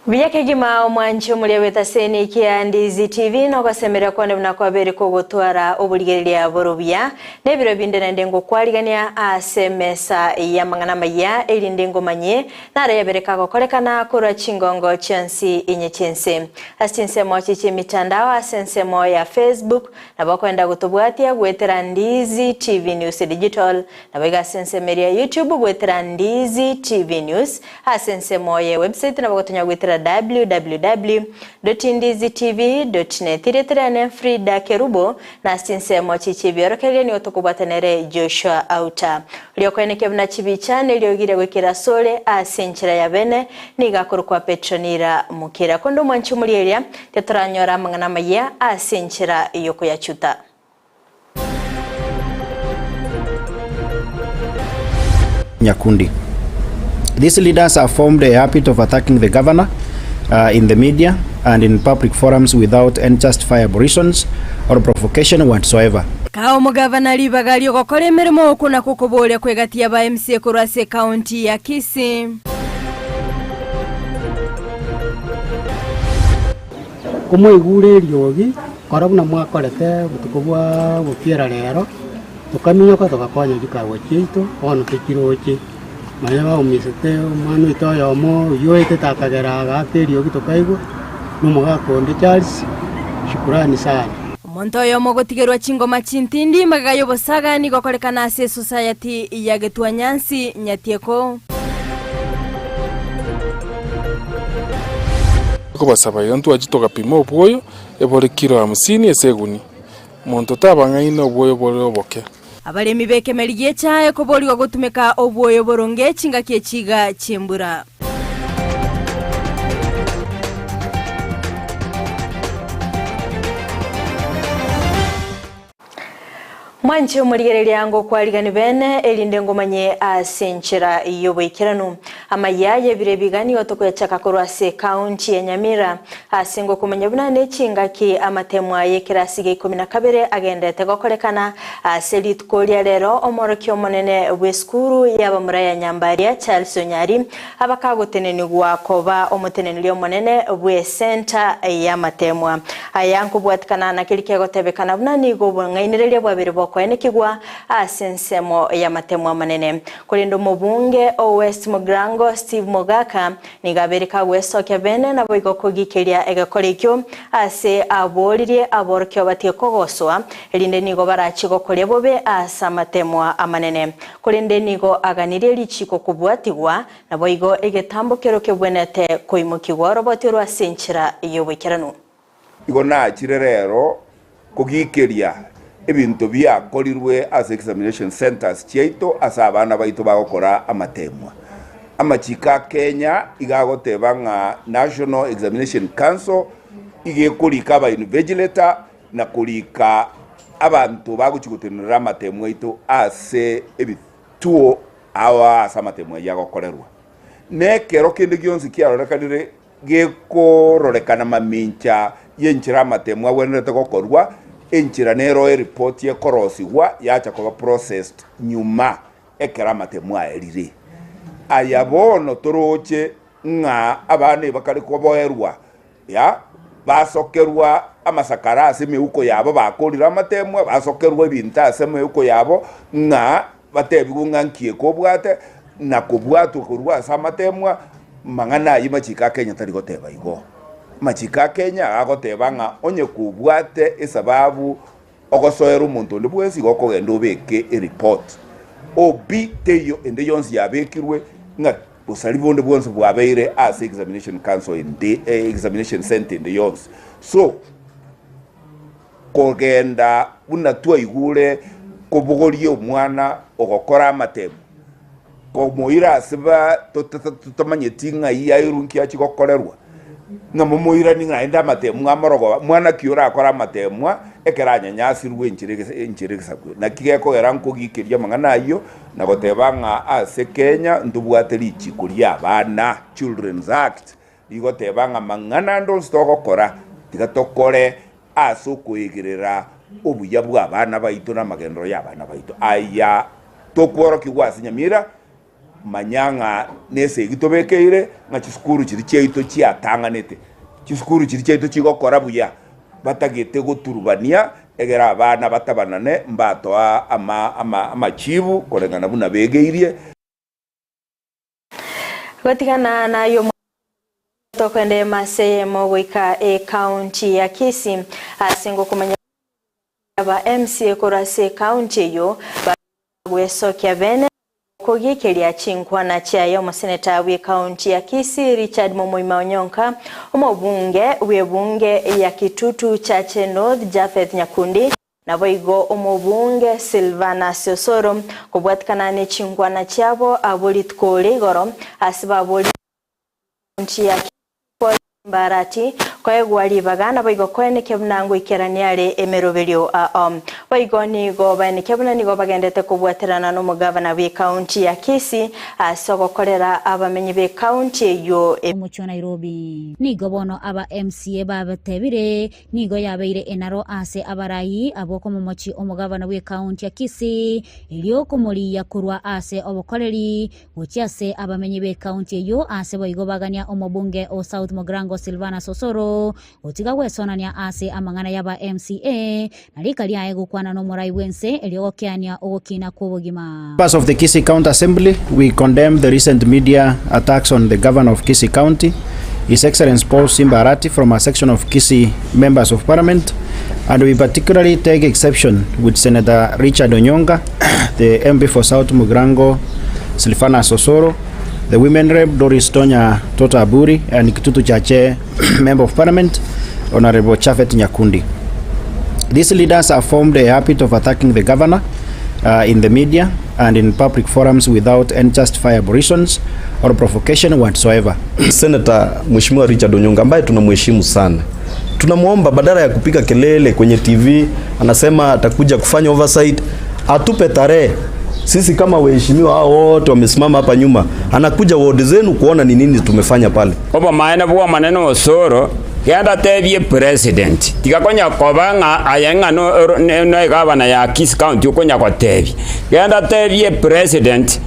Buya kegima omwanchi omoria bw'etaseni kia Ndizi TV nogosemeria kwane buna kwabeire kogotwara oborigereria bore obuya na ebiro binde naende ngokwarigania ase emesa y'amang'ana amaya erinde ngomanyie Naro yabere kagokorekana korwa chingongo chionsi inye chi'ense. Ase chinsemo chie chi'emitandao ase ensemo ya Facebook, nabo okoenda gotobwatia goetera Ndizi TV News Digital, naboigo ase ensemo eria ya YouTube goetera Ndizi TV News, ase ensemo ye website nabo ogotonya goetera www.ndizitv.net. Erieta riane Frida Kerubo, na ase chinsemo chie chi'ebiorokererio nigo tokobwatana ere Joshua Auta. Oria okoenekia buna chibicha neriogi riria goikera asore ase enchera ya bene, nigo akorokwa Petronila Mukira. Konde omwanchi omorieria, titoranyora amang'ana amayia ase enchera y'okoyachuta. Nyakundi. These leaders have formed a habit of attacking the governor uh, in the media and in public forums without any justifiable reasons or provocation whatsoever. Kaa omogavana ribaga ri'ogokora emeremo okwo nakwo okoboria kw'egati y'aba MCA korwa ase ekaunti ya Kisii. Komwaigure eriogi, kora buna mwakorete obotuko bwa gokiera rero, tokaminyoka togakonya chikagwa chiaito, bono tochiroche. Nonya baumisete omwana oito oyomo oyio oetete akagera agaaka eriogi tokaigwa, na omogaka onde Charles, shukurani sana. Omonto oyomo ogotigerwa chingoma chintindi magega y'obosaga nigo okorekana ase esosayati ya Getuanyansi Nyatieko. Kobasaba iga ntwachie togapima obwoyo ebore kilo hamsini ase egunia, monto tabang'aina obwoyo bore oboke. Abaremi b'ekemeri gi'echae koborigwa gotumeka obwoyo boronge chingaki echiga chi'embura. Mwanche omorigereria ngokwarigani bene, erinde ngomanye ase enchera y'oboikeranu. Amayia y'ebiro ebiga nigo tokoyachaka korwa ase ekaunti ya Nyamira, ase ngokomanya buna nechingaki amatemwa y'ekerasi gia ikomi na kabere agenderete gokorekana ase rituko ria rero omworokia omonene bw'esukuru y'abamura ya Nyambaria Charles Onyari abakagotenenigwa koba omoteneneri omonene bw'esenta y'amatemwa aya nkobwatikana na keria kegotebekana buna nigo obong'ainereria bwabere bokoenekigwa ase ensemo y'amatemwa amanene. Korende omobunge o West Mugirango Steve Mogaka nigo abeire kagwesokia bene naboigo kogikeria egekora ekio ase aboririe aborokigwa batige kogoswa, erinde nigo barachie gokoria bobe ase amatemwa amanene. Korende nigo aganirie richiiko kobwatigwa, naboigo egetambo kero kebwenerete koimokigwa oroboti orwo ase enchera y'oboikeranu. Igo nachire rero kogikeria ebinto biakorirwe ase examination centres chiaito ase abana baito bagokora amatemwa. Amachiko a Kenya iga agoteba ng'a National Examination Council iga ekorika aba invigilator na korika abanto bagochia gotenenera amatemwa aito ase ebituo ao ase amatemwa ayio agokorerwa. Na ekero kende gionsi kiarorekanire Gekororekana mamincha y'enchera amatemu agwenerete gokorwa, enchera nero eripoti ekorosigwa yacha koba processed nyuma ekero amatemu aerire. Aya bono toroche ng'a abana ebakare koboerwa ya basokerwa amasakara ase emeuko yabo bakorire amatemwa, basokerwa ebinto ase emeuko yabo ng'a Batebigwe ng'a nki eke obwate, na kobwatwa korwa ase amateemwa, mang'ana ayio machiko a Kenya tari goteba igo. Amachiko a Kenya agoteba ng'a onye kobwate esababu ogosoera omonto onde bwensi igo okogenda obeke ereport. OB teiyo ende yonsi yabekirwe ng'a bosari bonde bwonsi bwabeire ase examination council ende examination centre ende yonsi. So. Kogenda buna twaigure kobogoria omwana ogokora amatemo, komoira ase ba totamanyeti ng'ai airwe nki achia gokorerwa, ng'a momoiranie naende amatemo amorogoba, mwana ki orakore amatemwa ekero anyanyasirwe enchera enchera egesaku. Naki gekogera nkogikeria amang'ana ayio na goteba ng'a ase Kenya ntobwate richiko ria abana, Children's Act, rigoteba ng'a amang'ana ande onsi togokora tiga tokore ase okoegerera obuya bw'abana baito na amagenderero y'abana baito. Aya tokworokigwa ase Nyamira, manya ng'a nesegi tobekeire ng'a chisukuru chiria chiaito chiatang'anete, chisukuru chiria chiaito chigokora buya, batagete goturubania egere abana batabanane mbatoa ama ama amachibu koreng'ana buna begeirie. Gotigana naye tokoenda emase eyemo goika ekaunti ya Kisii ase ngokomanya aba MCA korwa ase ekaunti eyio bagwesokia bene kogikeria chinkwana chiaye omoseneta bw'ekaunti ya Kisii Richard Momoima Onyonka, omobunge bw'ebunge ya Kitutu Chache North Japheth Nyakundi, Naboigo omobunge Silvanus Osoro kobwatikana ne chinkwana chiabo abwo rituko ria igoro ase baboria ekaunti ya Paul Mbarati koegwa ribaga naboigo koenekia buna ngoikerania are emeroberio ao. Boigo nigo baenekia buna nigo bagendete kobwaterana nomogavana bw'ekaunti ya Kisii ase ogokorera abamenyi b'ekaunti eyio. Omochie o Nairobi. Nigo bono aba MCA babatebire Nigo yabeire enaro ase abarai abwo komomochie omogabana bw'ekaunti ya Kisii, erio komorigia korwa ase obokoreri gochia ase abamenyi b'ekaunti eyio ase boigo bagania omobunge o South Mugirango Silvanus Osoro gotiga gwesonania ase amang'ana y'aba MCA na rika riaye gokwana nomorai bw'ense erio gokeania ogokina kw'obogima. Members of the Kisii County Assembly, we condemn the recent media attacks on the governor of Kisii County, His Excellency Paul Simba Arati from a section of Kisii Members of Parliament, and we particularly take exception with Senator Richard Onyonka, the MP for South Mugirango, Silvanus Osoro, the Women Rep Doris Tonya Tota Aburi, and Kitutu Chache Member of Parliament, Honorable Chafet Nyakundi. These leaders have formed a habit of attacking the governor uh, in the media and in public forums without any justifiable reasons or provocation whatsoever. Senator Mheshimiwa Richard Onyonka ambaye tunamheshimu sana, tunamwomba badala ya kupiga kelele kwenye TV, anasema atakuja kufanya oversight, atupe tarehe. Sisi kama waheshimiwa hao wote wamesimama hapa nyuma, anakuja ward zenu kuona ni nini tumefanya pale. Obomaene bw'Omonene Osoro, genda tebie president, tiga konya koba ng'a aye ng'a no egavana ya Kisii County okonya gotebia. Genda tebie president,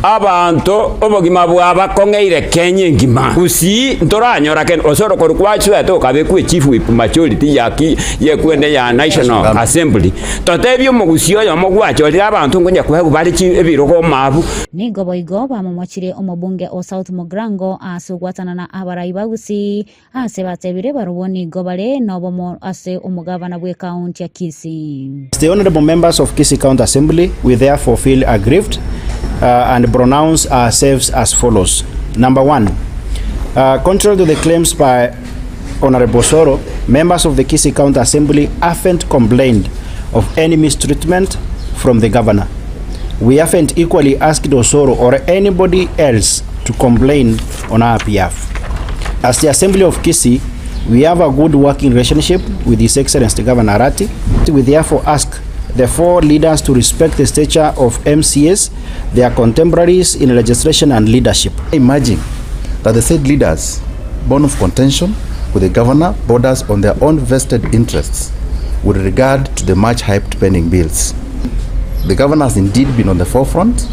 abanto obogima bwabakong'eire Kenya engima. Gusii ntoranyora kende, Osoro korwa kwasoete okabekwa echief whip majority ya ki yekwende ya National Assembly. Totebie omogusii oyomo gwachorire abanto nkonya koegwa bare chi ebirogo omabu. Nigo boigo bamomochire omobunge o South Mugirango ase ogwatanana abarai ba Gusii ase batebire barobwo nigo bare nobomo ase omogabana bw'ekaunti ya Kisii. As the honorable members of Kisii County Assembly, we therefore feel aggrieved uh, and pronounce ourselves as follows. Number one, uh, contrary to the claims by Honorable Osoro, members of the Kisii County Assembly haven't complained of any mistreatment from the governor. We haven't equally asked Osoro or anybody else to complain on our behalf. As the Assembly of Kisii, we have a good working relationship with His Excellency Governor Arati. We therefore ask the four leaders to respect the stature of MCAs, their contemporaries in legislation and leadership. Imagine that the said leaders, born of contention with the governor, borders on their own vested interests with regard to the much hyped pending bills. The governor has indeed been on the forefront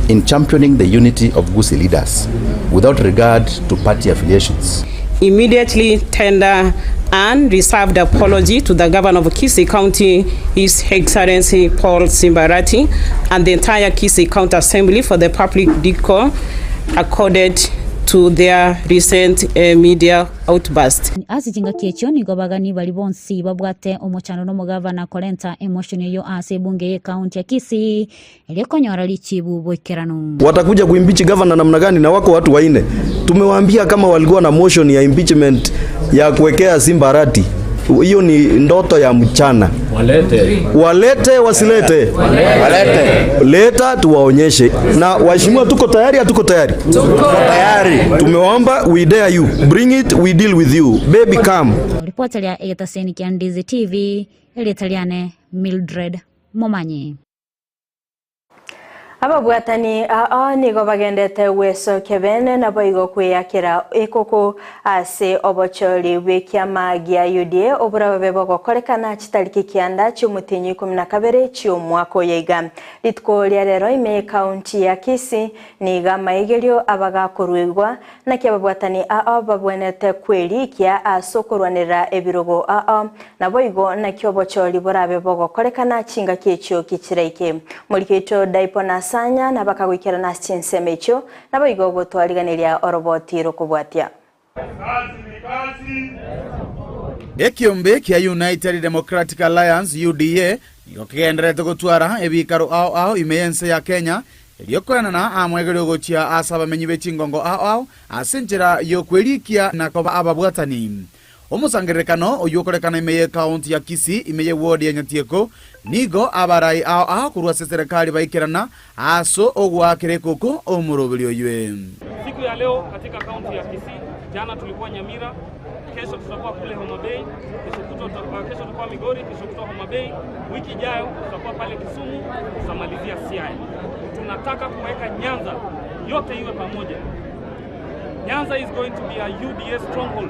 in championing the unity of Gusii leaders without regard to party affiliations. Immediately tender and reserved apology to the governor of Kisii County, His Excellency Paul Simba Arati, and the entire Kisii County Assembly for the public decor accorded to their recent media outburst. Ase chingaki echio nigo bagani baria bonsi babwate omochando nomogavana korenta emotion eyio ase ebunge y'ecounty ya Kisii erio konyora richibu boikeranu. Watakuja kuimpeach governor namna gani na wako watu waine? Tumewaambia kama walikuwa na motion ya impeachment ya kuwekea Simba Arati. Hiyo ni ndoto ya mchana. Walete. Walete wasilete? Walete. Leta tuwaonyeshe. Na waheshimiwa, tuko tayari, hatuko tayari? Tuko tayari. Tumewaomba, we dare you. Bring it, we deal with you. Baby come. Ripota ria egetaseni kia Ndizi TV, erieta riane Mildred Momanyi. Ababwatani ao nigo bagendete gwesokia bene naboigo kweyakera ekoko ase obochori bw'ekiama gia UDA oborababe bogokorekana chitariki kianda chi'omotienyi 12 chi'omwaka oyo iga. Rituko ria rero ime ekaunti ya Kisii niga amaigerio abagakorwigwa naki ababwatani ao babwenete kwerikia ase okorwanera ebirogo ao naboigo naki obochori borabe bogokorekana chingaki echio kichiraike. Morikeito Daipo Nasanya nabakagoikerana ase chinsemo echio naboigo gotwariganeria oroboti rokobwatia. Ekiombe kia United Democratic Alliance, UDA, nigo kegendererete gotwara ebikaro ao ao ime y'ense ya Kenya, erio koenana amwegerio gochia ase abamenyi be chingongo ao ao ase enchera y'okwerikia na koba ababwatani. Omosangererekano oyio okorekana ime y'Ekaunti ya Kisii ime ye ward ya Nyatieko nigo abarai ao ao korwa ase eserekari baikerana ase ogoakera ekoko omoroberi oywe. Siku ya leo katika kaunti ya Kisii, jana tulikuwa Nyamira, kesho tutakuwa kule Homa Bay, kesho kutwa kesho tutakuwa Migori, kesho kutwa Homa Bay, wiki ijayo tutakuwa pale Kisumu, tutamalizia Siaya. Tunataka kuweka Nyanza yote iwe pamoja. Nyanza is going to be a UDA stronghold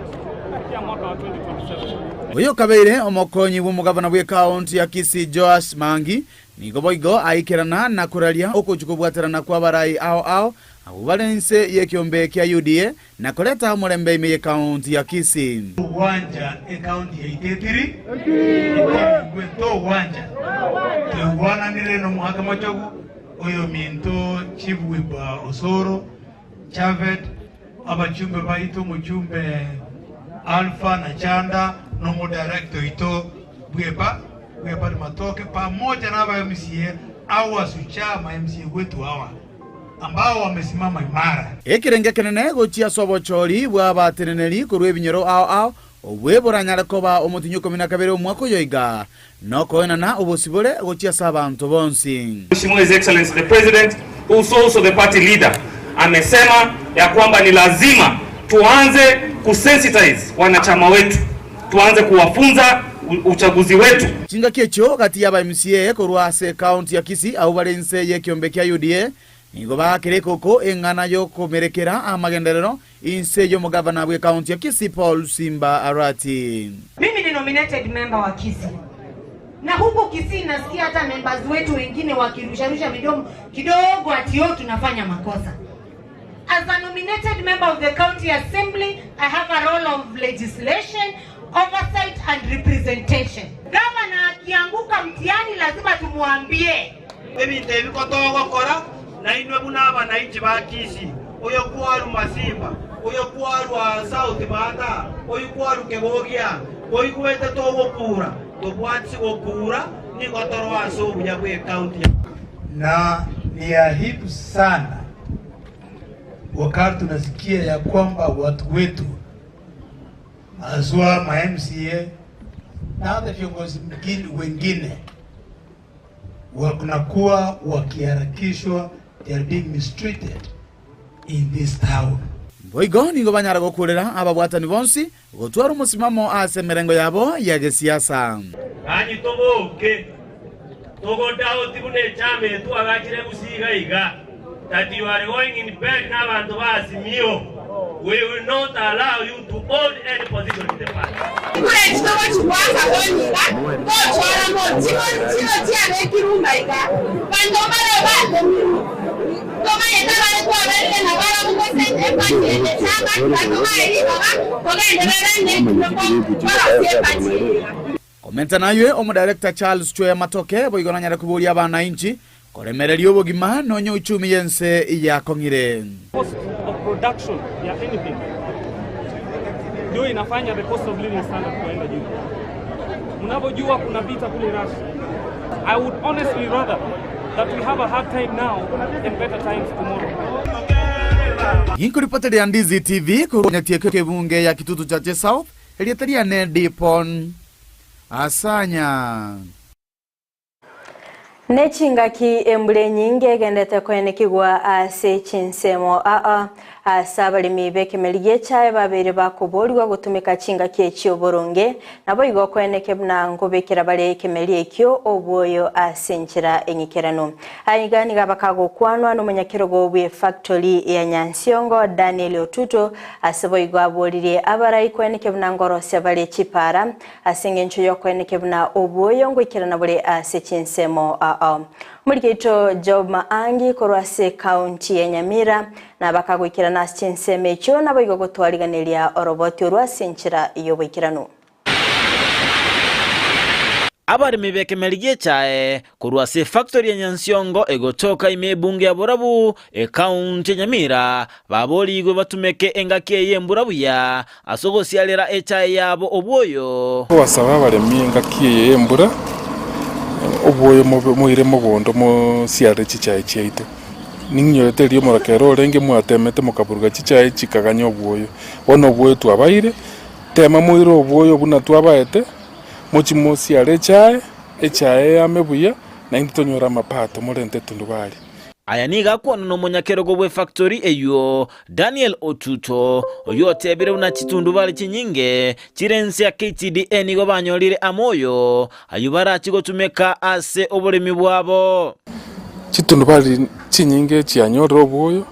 kufikia mwaka wa 2027. Oyo kabeire omokonyi bw'omogavana bw'ekaunti ya Kisii Joash Mangi nigo boigo aikerana na koraria ogochia kobwaterana kw'abarai ao ao abwo bare inse y'ekiombe kia UDA na koreta omorembe ime y'ekaunti ya Kisii. Togwancha ekaunti yaito etiri, ikoigwe togwancha, toigwananire nomoaka mochogu, oyominto Chief Whip Osoro, Chavet, abachumbe baito omochumbe Alpha na Chanda na omodirector oito bweba bweba Matoke pamoja na aba MCA awa sucha ma MCA wetu hawa ambao wamesimama imara. Ekerenge ekenene gochia ase obochori bw'abateneneri korwa ebinyoro ao ao, obwe boranyare koba omotinyi o 12 omwaka oyo iga, nokoenana obosibore gochia ase abanto bonsi. Mheshimiwa His Excellency the President who is also the party leader amesema ya kwamba ni lazima tuanze kusensitize wanachama wetu, tuanze kuwafunza uchaguzi wetu. Chingaki echio gati y'aba MCA korwa ase ekaunti ya Kisii abwo bare inse y'ekiombe kia UDA nigo baakire ekoko eng'ana y'okomerekera amagenderero inse y'omogavana bw'ekaunti ya Kisii Paul Simba Arati. Mimi ni nominated member wa Kisii. Na huku Kisii nasikia hata members wetu wengine wakirusharusha midomo kidogo ati yo tunafanya makosa. As a nominated member of the county assembly, I have a role of legislation, oversight and representation. Gavana akianguka mtihani lazima tumuambie. Ebinto ebi kotogokora na inwe buna abananchi ba Kisii, oyo kwaru Masimba, oyo kwaru South Bata, oyo kwaru Kegogia, oigwete togokura, tobwatsi gokura nigo toro ase obuya bwa ekaunti. Na ni aibu sana wakati tunasikia ya kwamba watu wetu haswa ma MCA na hata viongozi wengine wanakuwa wakiharakishwa, they are being mistreated in this town. Boigo nigo banyara gokurera ababwatani bonsi gotwara omosimamo ase emerengo yabo ya gesiasa. Anyi toboke togodauti buna echama etu agachire gusiga iga that you are going in bed na abantu ba Azimio. We will not allow you to hold any position in the party. Komenta naywe omodirector Charles Chweya Matoke boigo nanyare koboria abananchi koremereria obogima nonya uchumi yense yakong'ire. Cost of production ya anything ndio inafanya the cost of living standard kuenda juu. Mnavyojua kuna vita kule Russia. I would honestly rather that we have a hard time now and better times tomorrow. Ginkoripoteria Ndizi TV korwa Nyatieko kebunge ya Kitutu Chache South erieta riane Dipon Asanya. Ne chingaki embura enyinge egendete koenekigwa ase chinsemo aa ase abaremi b'ekemeri gi'echae babeire bakoborigwa gotumeka chingaki echio oboronge, naboigo koeneke buna nkobekera bare ekemeri ekio obwoyo ase enchera eng'ikeranu. Aiga nigo abakagokwanwa nomonyakerogo bw'efactori ya Nyansiongo Daniel Otuto ase boigo aboririe abarai koeneke buna nkorosia bare chipara Ase engencho y'okoeneke buna obwoyo ngoikerana bore ase chinsemo ao. Omoriki oito Job Maangi korwa ase ekaunti ya Nyamira nabakagoikerana ase chinsemo echio naboigo gotwariganeria oroboti orwo ase enchera y'oboikeranu. Abaremi b'ekemeri gi'echae korwa ase efactory ya Nyansiongo egotoka ime ebunge ya Borabu, ekaunti ya Nyamira, baborigwe batumeke engaki eye y'embura buya ase ogosiarera echae yabo obwoyo. Kobasaba abaremi engaki eye y'embura, obwoyo moire mogondo mosiarere chichae chiaito. Ning'inyorete erio omorokere orenge mwatemete mokaburuga chichae chikaganya obwoyo. Bono obwoyo twabaire, tema moire obwoyo buna twabaete, mochie mosiare echae, echae eyame buya, naintwe tonyore amapato morente etundubari. Aya nigo akwana nomonyakerogo bw'efactori eyio, Daniel Otuto, oyio otebire buna chitundubari chinyinge chire inse ya KTDA nigo banyorire amoyo ayio barachi gotumeka ase oboremi bwabo. Chitundubari chinyinge chianyorire obwoyo,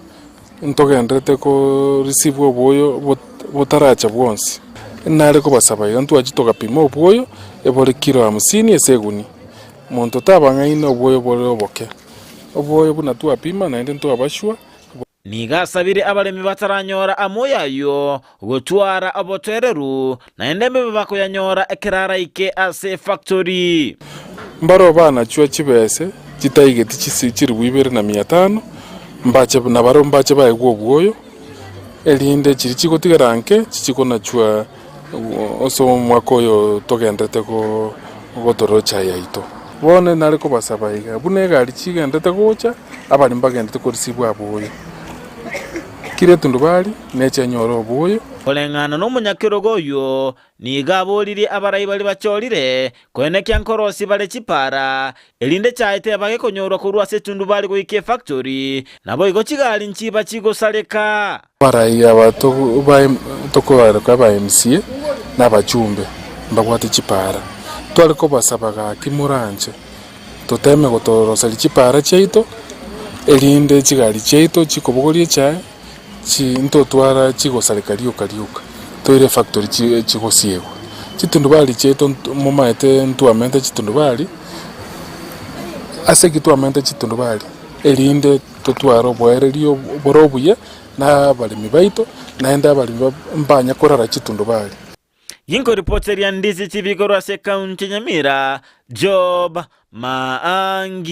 ntogendererete ko receive obwoyo botaracha bwonsi. Nare kobasaba iga ntwache togapima obwoyo ebore kilo hamsini ase egunia. Monto tabang'aini obwoyo bore oboke. Obwoyo buna twapima naende ntwabashwa. Nigo asabire abaremi bataranyora amoyo ayio gotwara obotoereru, naende mbabe bakoyanyora ekero araike ase efactori. Mbareo banachwa chibese chitaigeti chisi chilifu ibere na mia tano, mbache nabarabwo mbache baegwe obwoyo, erinde chiria chigotigara nke chichikonachwa ase omwaka oyo togenderete gotorocha yaito. Bono nare kobasaba iga, buna egari chigenderete gocha, abaremi bagenderete korisibwa abwoyo. Kera etundubari neche enyore obwoyo. Koreng'ana nomonyakerogo oyio, nigo aboririe abarai baria bachorire, koenekia nkorosia bare chipara, erinde echae tebage konyorwa korwa ase etundubari goika efactory, naboigo chigari nchiba chigosareka. Abarai aba tokobaroka aba MCA na abachumbe mbabwate chipara. Tware kobasaba gaki moranche toteme gotoroseria chipara chiaito erinde chigari chiaito chikobogoria echae ntotwara chigosareka rioka rioka toire efactory chigosiegwa. Chitundubari chiaito momaete ntwamente chitundubari, ase ekio twamente chitundubari erinde totware oboererio bore obuya na abaremi baito, naende abaremi mbanya korara chitundubari. Ginkoripoteria Ndizi TV korwa ase ekaunti ya Nyamira, Job Maangi.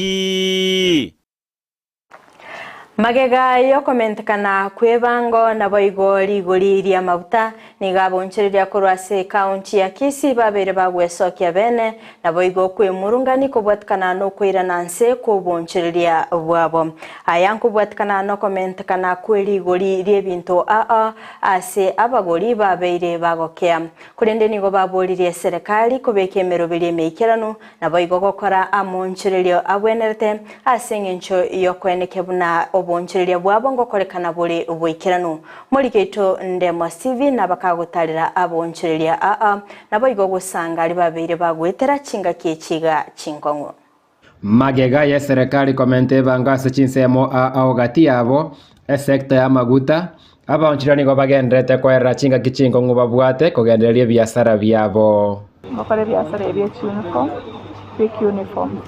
Magega y'okomentekana kw'ebango naboigo rigori ri'amaguta nigo abonchereria korwa ase ekaunti ya Kisii babeire bagwesokia bene Naboigo okwemurungania kobwatikana nokoirana nse kw'obonchoreria bwabo. Aya nkobwatikana nokomentekana kwe rigori ri'ebinto aa ase abagori babeire bagokea. Korende nigo baboririe eserekari kobeka emeroberi emeikeranu, naboigo gokora amonchorerio abwenerete, ase engencho y'okoenekia buna obonchoreria bwabo ngokorekana bore boikeranu. Morigeito Ndemwa Stephen nabakagotarera abonchoreria aa Naboigo gosanga aria babeire bagoetera chingaki echi iga chinkong'u. Magega y'eserekari komenta ebango ase chinsemo ao gati yabo, esecta y'amaguta, abaonchoreria nigo bagendererete koerera chingaki chinkong'u babwate kogendereria ebiasara biabo. Ngokora ebiasara ebi bie chiuniform, big uniforms.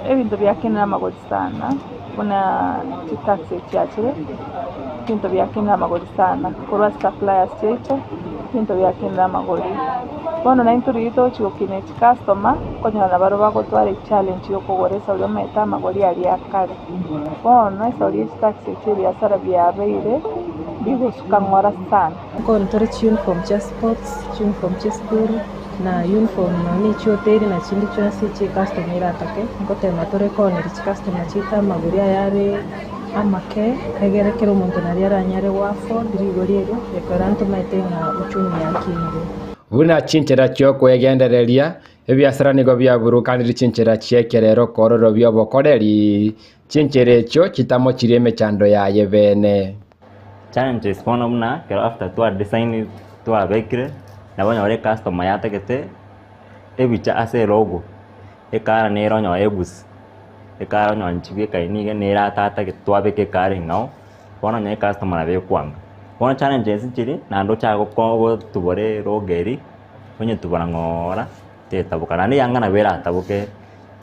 Ebinto biakinire amagori sana buna chitaxi chiachire, ebinto biakinire amagori sana korwa ase suppliers chiaito, ebinto biakinire amagori. Bono naintwe riria togochia gokinia chicustomer, okonyora nabarabwo bagotwara echallenge ya okogora esori omanyete amagori aria akare. Bono esori ye chitaxi echi ebiasara biabeire bigosuka ng'ora sana. Nkooni tore chiuniform chia sports, chiuniform chia esukuru. Na uniform nonya ne chioteri na chinde chionsi echi ecustomer eratake, ngotema tore kooneria chicustomer chiaito amagori aya are amake, egere kera omonto naria aranyare go afford rigori erio, ekero ntomaete ng'a uchumi yakinire. Buna chinchera chi'okwegendereria, ebiasara nigo biaburukanirie chinchera chi'ekerero kororobia obokoreri, chinchera echio chitamochirie emechando yaye bene. Challenges bono buna ekero after twa design twabekire, nabo onyore ecustomer yatagete ebicha ase elogo, ekara nere onyore egusi, ekara onyore nchibwekaini niga nere atatagete twabeka ekara eng'ao, bono onye ecustomer nabo ekwanga. Bono challenges nchiri naende ochake goko gotubora elogo eria, onyetubora ng'oora tetaboka, naende eyanga nabo erataboke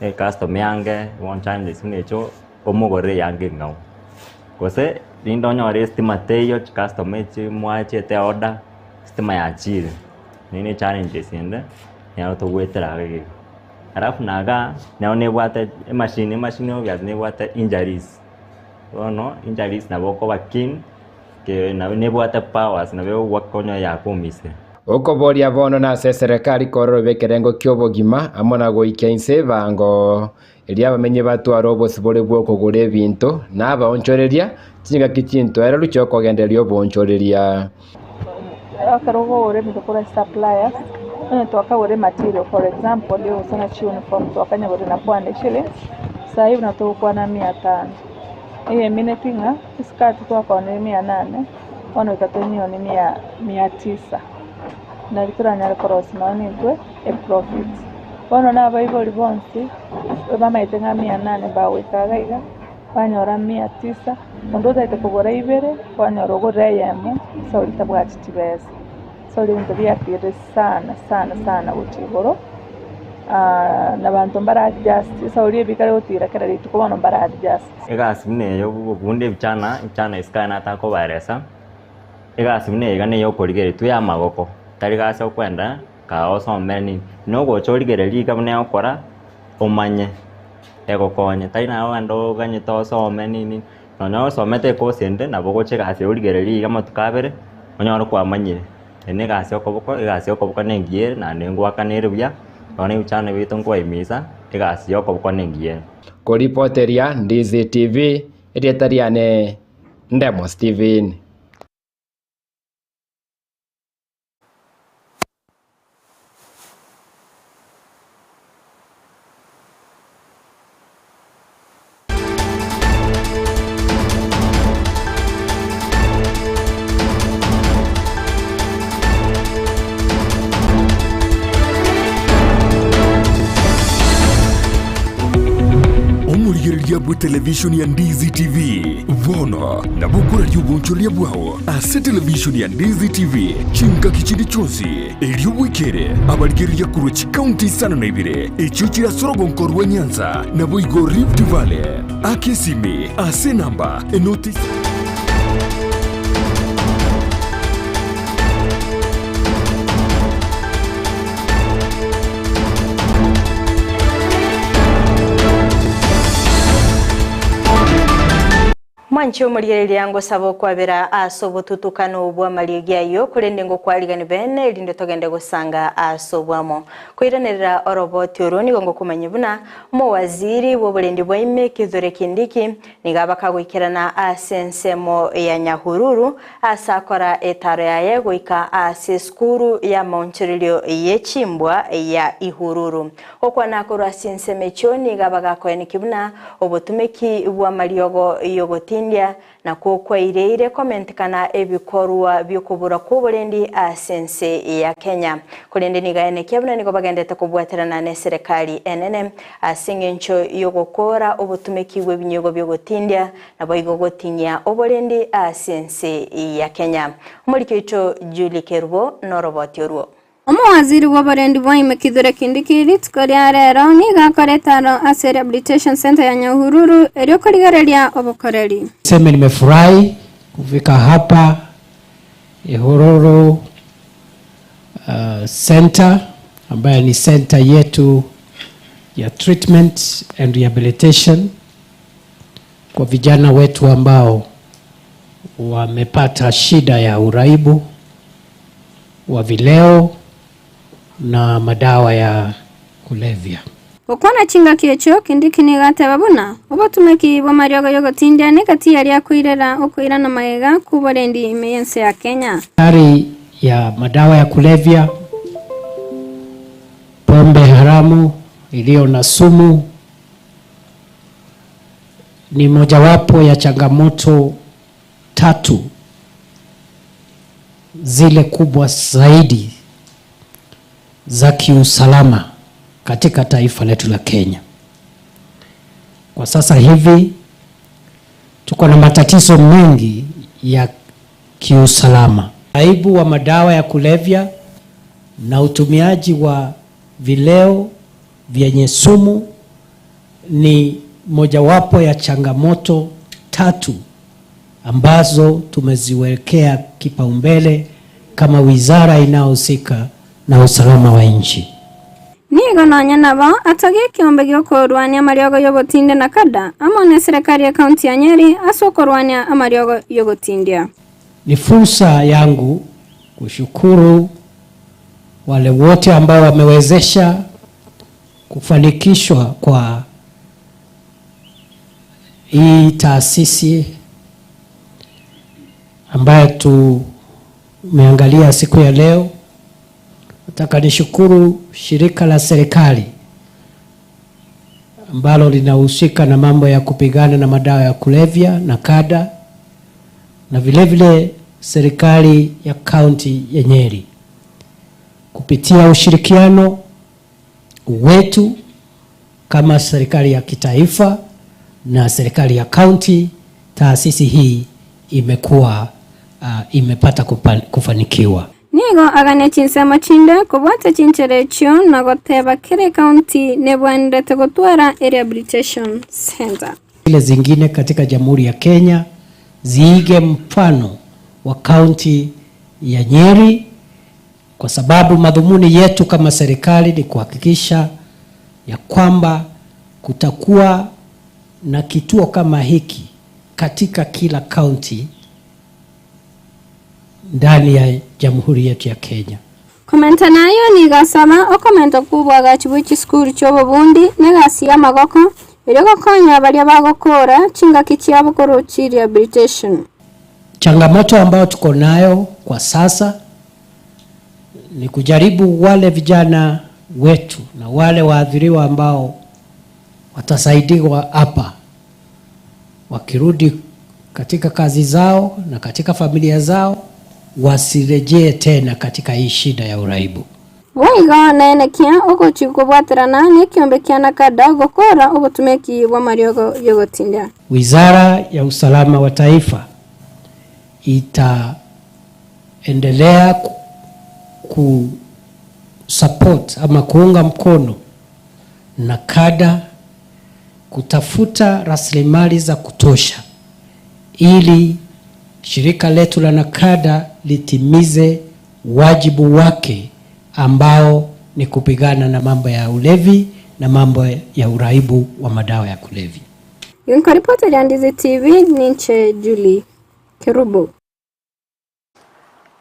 ecustomer eange bono challenges buna echio omogorere eyanga eng'ao. Gose rinde onyore estima teiyo chicustomer echi mwachete order, estima yachire, eywo ne challenges ende nero togwetera iga iga. Alafu na igaa, nero nebwate emachine, emachine obviously nebwate injuries, bono injuries nabo okoba keen, ke nabo nebwate powers nabo egogoaka onye yakuumisire. Okoboria bono nase eserekari kororoba ekerengo ki'obogima amo na goikia inse ebango, erio abamenyi batware obosibore bw'okogora ebinto, na abaonchoreria, chingaki chintoereru chi'okogendereria oboonchoreria. Ekero okogora ebinto korwa ase suppliers, onye twakagora ematerial for example gose chiuniform twakanyegorire na 400 shillings, sahi buna togokwana mia tano. Eyemineti ng'a esikati twakoonire mia nane, bono goika tonyione mia mia tisa, nari toranyare korosia nonya intwe eprofit. Bono na abaibori bonsi, bamaete ng'a mia nane bagoika iga iga, banyora mia tisa, onde otaete kogora ibere, kwanyora ogorire eyemo, ase oria tabwati chibesa. Ase oria ebinto biatirire sana sana sana gochia igoro, na abanto mbara adjust, ase oria ebikare gotira kera rituko bono mbara adjust. Egasi buna eye obobunde ebichana, ebichana isiko aye nataka kobaeresa, egasi buna eye iga neye okorigereria tu ya amagoko, tari gasi okwenda kaa osomere nini, nogocha origereria iga buna egokora omanye egokonye, tari naye ogende oganyete osome nini, nonya osomete ekosi ende nabo ogocha egasi origereria iga amatuko abere, onyore kwamanyire. Eye na egasi ya okoboko, egasi ya okoboko na engiya ere naende ngoakana ere buya, bono ebichano biaito nkobaimisa, egasi ya okoboko na engiya ere. Koripoteria Ndizi TV, erieta riane Ndemo Steven. Omorigereria bw'etelevishoni ya Ndizi TV bono nabo okoraria obonchoreria bwao ase televishoni ya Ndizi TV chingaki chinde chionsi, erio bwekere abarigereria korwa chikaunti isano na ibere echio chire ase orogonko rwa Nyanza naboigo Rift Valley. Aka esimi ase enamba enoti. Mwanche omorigereria ngosaba okwabera ase obotutukano bw'amariogi ayio, korende ngokwarigani bene, erinde togende gosanga ase obwamo. Koiranerera oroboti orwo nigo ngokomanyia buna omowaziri bw'oborendi bwa ime Kithure Kindiki nigo abakagoikerana ase ensemo ya Nyahururu ase akora etaro yaye goika ase esukuru y'amaonchorerio ye chimbwa ya Ihururu. Gokwana korwa ase ensemo echio nigo abagakoeneki buna obotumeki bw'amariogo y'ogotindia nakwo kwaireire komentekana ebikorwa bi'okobura kw'oborendi ase ense ya Kenya. Korende nigo aenekia buna nigo bagendete kobwaterana n'eserekari enene ase engencho y'ogokoora obotumeki bw'ebinywegwa bi'ogotindia naboigo gotinyia oborendi ase ense ya Kenya. Omoriki oito Julie Kerubo noroboti orwo. Omowaziri bw'oborendi bwa ime Kithure Kindiki rituko ria rero nigo akorete aro ase Rehabilitation Centre ya Nyahururu erio korigereria obokoreri. Niseme nimefurahi kufika hapa Ihururu Centre ambayo ni centre yetu ya treatment and rehabilitation kwa vijana wetu ambao wamepata shida ya uraibu wa vileo na madawa ya kulevya. Gokwana chingaki echio, Kindiki nigo ateba buna obotumeki bw'amariogo y'ogotindia negati yaria koirera okoirana magega kw'oborendi ime y'ense ya Kenya. Hatari ya madawa ya kulevya Pombe haramu iliyo na sumu ni mojawapo ya changamoto tatu zile kubwa zaidi za kiusalama katika taifa letu la Kenya. Kwa sasa hivi tuko na matatizo mengi ya kiusalama. Aibu wa madawa ya kulevya na utumiaji wa vileo vyenye sumu ni mojawapo ya changamoto tatu ambazo tumeziwekea kipaumbele kama wizara inayohusika na usalama wa nchi. Nigo nonya nabo atogia ekiombe giokorwania amariogo yogotinde na kada amo na eserekari ya kaunti ya Nyeri ase okorwania amariogo yogotindia. Ni fursa yangu kushukuru wale wote ambao wamewezesha kufanikishwa kwa hii taasisi ambayo tumeangalia siku ya leo. Nataka nishukuru shirika la serikali ambalo linahusika na mambo ya kupigana na madawa ya kulevya na kada, na vile vile serikali ya kaunti ya Nyeri kupitia ushirikiano wetu kama serikali ya kitaifa na serikali ya kaunti, taasisi hii imekuwa imepata kufanikiwa. Nigo agania chinsemo chinde kobwate chinchera echio na goteba kere county nebwenerete gotwara rehabilitation center. Zile zingine katika Jamhuri ya Kenya ziige mfano wa kaunti ya Nyeri, kwa sababu madhumuni yetu kama serikali ni kuhakikisha ya kwamba kutakuwa na kituo kama hiki katika kila kaunti ndani ya jamhuri yetu ya Kenya. Komenta nayo nigasaba okomenta kubwagachi bwe chisukuru chia obobundi na egasi ya amagoko erio gokonya baria bagokora chingaki chiabo korwa chi rehabilitation. Changamoto ambayo tuko nayo kwa sasa ni kujaribu wale vijana wetu na wale waathiriwa ambao watasaidiwa hapa wakirudi katika kazi zao na katika familia zao wasirejee tena katika hii shida ya uraibu. Boigo naenekia ogochi kobwaterana na ekiombe kia NACADA gokora obotumeki bwa amariogo yogotindia. Wizara ya Usalama wa Taifa itaendelea ku support ama kuunga mkono NACADA kutafuta rasilimali za kutosha ili shirika letu la NACADA litimize wajibu wake ambao ni kupigana na mambo ya ulevi na mambo ya uraibu wa madawa ya kulevya. Yonka ripoti ya Ndizi TV ninche Julie Kerubo.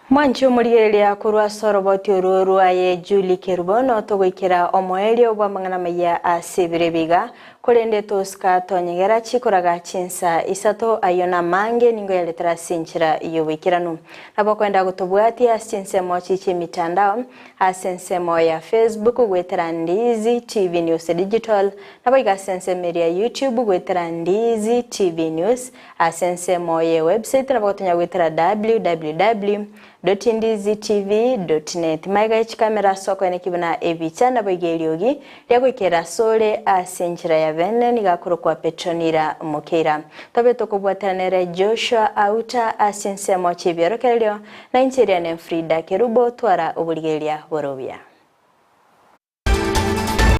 Mwanchi omorigereria korwa ase oroboti oru rwaye Julie Kerubo no togoikera omoerio bwa amang'ana maya ase ebire biga korende tosika tonyegera chikoraga chinsa isato ayo na mange ningo yaletera ase enchera yoboikeranu. Nabo kwenda gotobwatia ase chinsemo chiche emitandao ase ensemo ya Facebook gwetera Ndizi TV News Digital nabo iga ase ensemo eria YouTube gwetera Ndizi TV News ase ensemo ya website nabo gotonya gwetera www ndizitv.net maiga echikamera soko ene kibuna ebicha nabo iga eriogi riagoikera sore ase enchera ya bene nigakorokwa Petronira Mokeira tobe tokobwatanere Joshua Auta ase ensemo chibiorokererio na incheria ne Frida Kerubo twara oborigereria borobia.